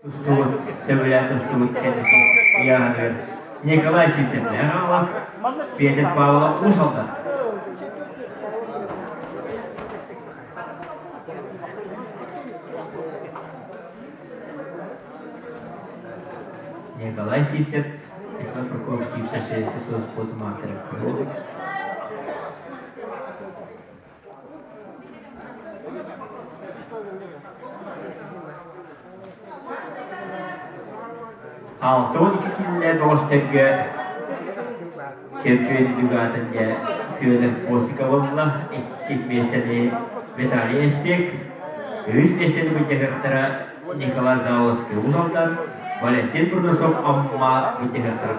Тустубут, сөбүлээн тустубут кэнники ыйааһыныгар Николай Сивцев Хаҥалас, Петр Павлов Уус Алдан. Николай Сивцев, Николай Прокопьевич Сивцев Советский Союз спорта маастара кыһыл. 62 киилэ бөҕөстөргө чемпион делегатын дьэ Федор Косиков ылла, иккис миэстэни Виталий Эспек, үһүс миэстэни былдьаһыахтара Николай Заволоцкий Уус Алдан, Валентин Бурнашов Амма былдьаһыахтара.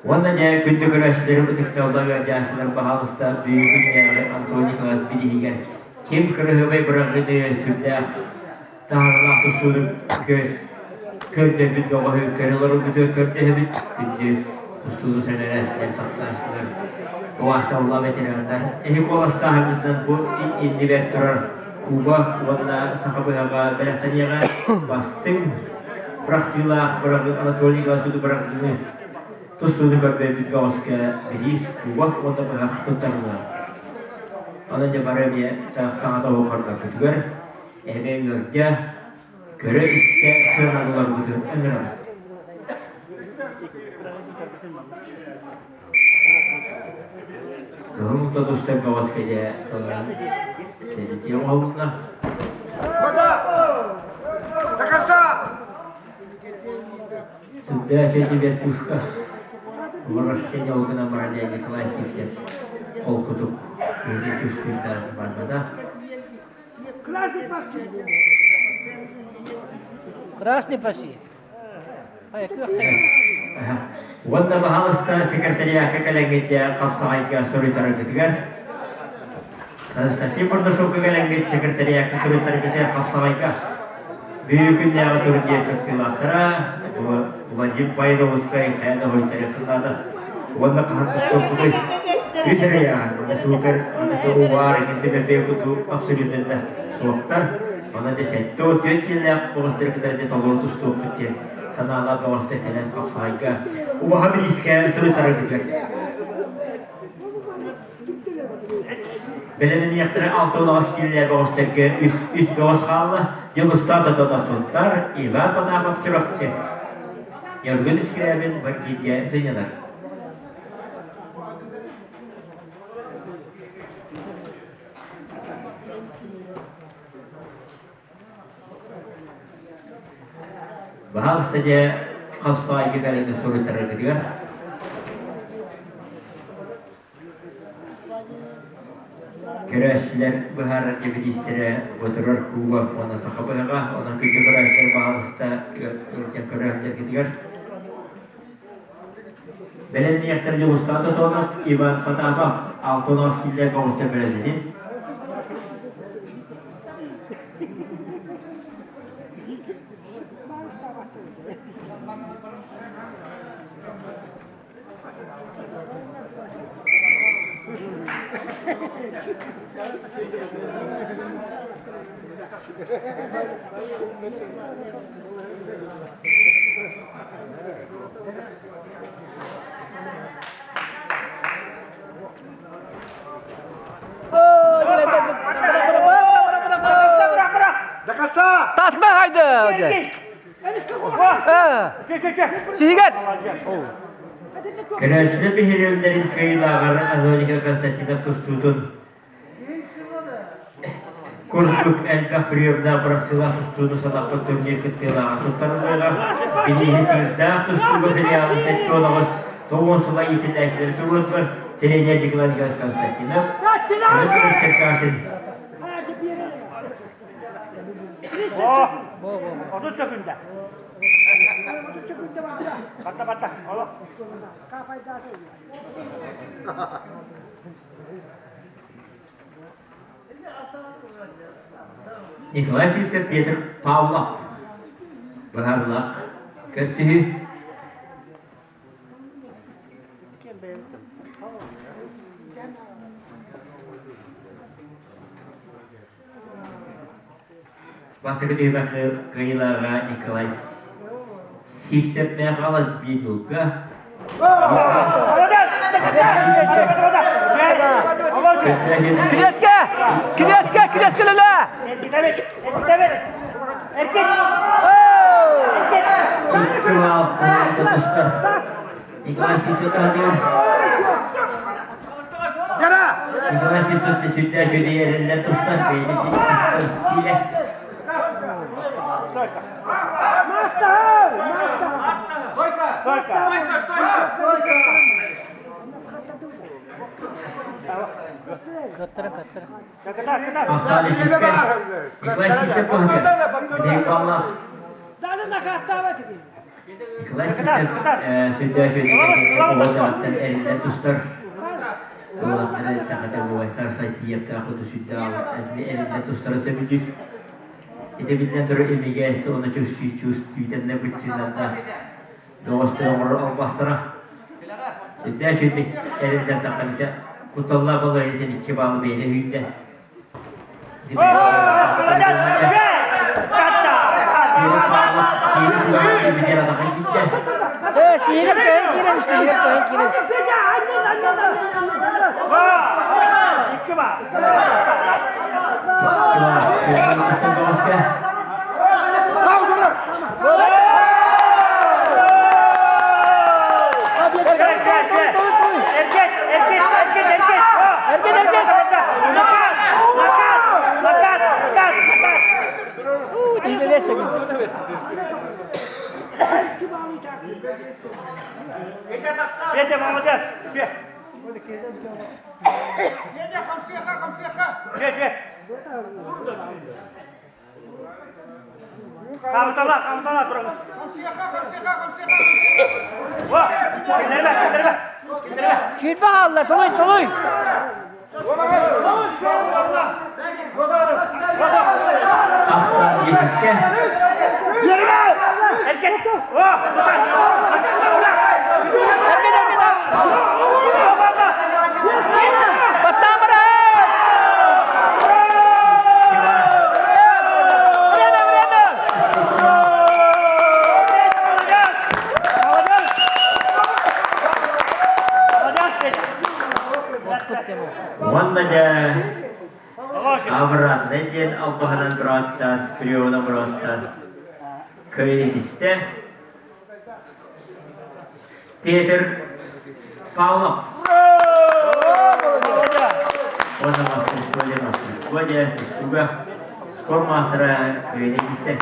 Уонна дьэ күндү көрөөччүлэрим ытыктабыллаах ыалдьааччылар баһаалыста бүгүҥҥү күннээҕи Антон Николаевич бирииһигэр ким кыраһыабай быраҕыыны сүрдээх таһаарыылаах тустууну көрдөрбүт бөҕөһү көрө олорорбутугар көрдөһөбүт. Күндү тустууну сэнэрээччилэр, таптааччылар, убаастабыллаах ветераннар, эһи куоластааһыҥҥытынан бу иннибэр турар Куба уонна Саха быһаҕа бэлэхтэниэҕэ бастыҥ бырахсыылаах быраҕыы Анатолий Николаевич быраҕыыны тустууну көрбөппүт бөҕөскө бириис кубок уонна быһах туттарыллар. Онон дьэ бары эмиэ саҥата оһохордорбутугар эмиэ ыалдьа, көрө-истэ сыаналыларбытын ыҥырабыт. Кыһыл тутустар бөҕөскө дьэ тылынан сэрэтиэ оҥоһулунна. Сүрдээх эти вертушка ворошение ол гынан баран дьэ Николай Сивцев холкутук киһини түстүүрдээх барбата. Красный паси. Уонна баһаалыста секретариакка кэлэҥҥит хапсаҕайга суруйтараргытыгар Константин Бурнашовка кэлэҥҥит секретариакка суруйтараргытыгар хапсаҕайга бүгүн күннээҕи турнир кыттыылаахтара Владимир Пайновскай хайа да хойтарыаххын наада уонна хаһан тустуохпутуй үс эрэ ыйааһын супер аны убаар икинти мэлбэйбуту абсолютно да суохтар Онон дьэ 74 киилэлээх бөҕөстөрү кытары дьэ толору тустуохпут диэн санаалаах бөҕөстөр кэлэн хапсаҕайга убаһа бириискэ суруйтараргытыгар. Бэлэмнэниэхтэрэ 68 киилэлээх бөҕөстөргө үс, үс бөҕөс хаалла. Дьулустаан Тотонов туттар, Иван Потапов Чурапчы. Ньургун Искрябин Баккиргэ сынньанар. Баһаалыста дьэ хапсаҕайга кэлэн суруйтараргытыгар. Көрөөччүлэр быһаарар бириистэрэ Ботурар куба уонна саха быһаҕа, онон күндү көрөөччүлэр баһаалыста ыалдьан көрөөччүлэргитигэр. Бэлэмниэхтэр Дьулустаан Тотонов, Иван Потапов, Алтонов кииллэр оҕустар бэлэмнэнин. Таскына хайды. Сиһигэр. Көрөөччүлэр биһирэбиллэрин кыайыылааҕар Анатолий Константинов тустуутун курдук элбэх приемнаах бырахсыылаах тустууну санаппыт турнир кыттыылааҕа туттарыллыаҕа. Билииһи сыырдаах тустууга филиалын 78 90 сыла иитиллээччилэри туруордулар тренер Николай Николаевич Константинов, Петр Черкашин. 30 секунда. Батта батта. Олох. Николай Сивцев, Петр Павлов. Быһаарылаах көрсүһүү. Бастакы түһүмэх кыайыылааҕа Николай Сивцевнээх аҕалан биир Кириэскэ! Кириэскэ! Кириэскэ үлэлээ! Николай Сивцев Николай Сивцев сүрдээх үчүгэй эрэллэр тустар бэйэтин стилэ. Николай Сивцев Николай Николай Сивцев сүрдээх үчүгэй эриллэн тустар. Уолаттары сахата буолсар сайтиептаах хоту сүрдээх эриллэн тустара сөбүлүүр. Ити биллэн турар имигэс уонна чувствительнай быччыҥнардаах доҕостор оҥорор албастара. Сүрдээх үчүгэйдик эриллэн таххан ити кутталлаах балаһыанньатын икки баалы бэйэтэ үүйдэ. Сиирэ көһөн киирэн, сиирэ көһөн киирэн. Эргит, эргит! Тиийбэбиэс сөбүн. Петя, молодец! Хамтала, хамтала туран. Киллэрбэ, киллэрбэ. Киллэрбэ. Сүүрбэ хаалла, толуй, толуй. Ахсан диэхиккэ. Эргит. О, Эргит, эргит. Баттаан баран! Время, время! Молодец! Молодец, Петя! Уонна дьэ обратно диэн албаһынан бырааттаан, приемунан бырааттаан кыайан истэ. Петр Павлов. Уонна мастерство мастерство дьэ тустууга спорт маастара кыайан истэ.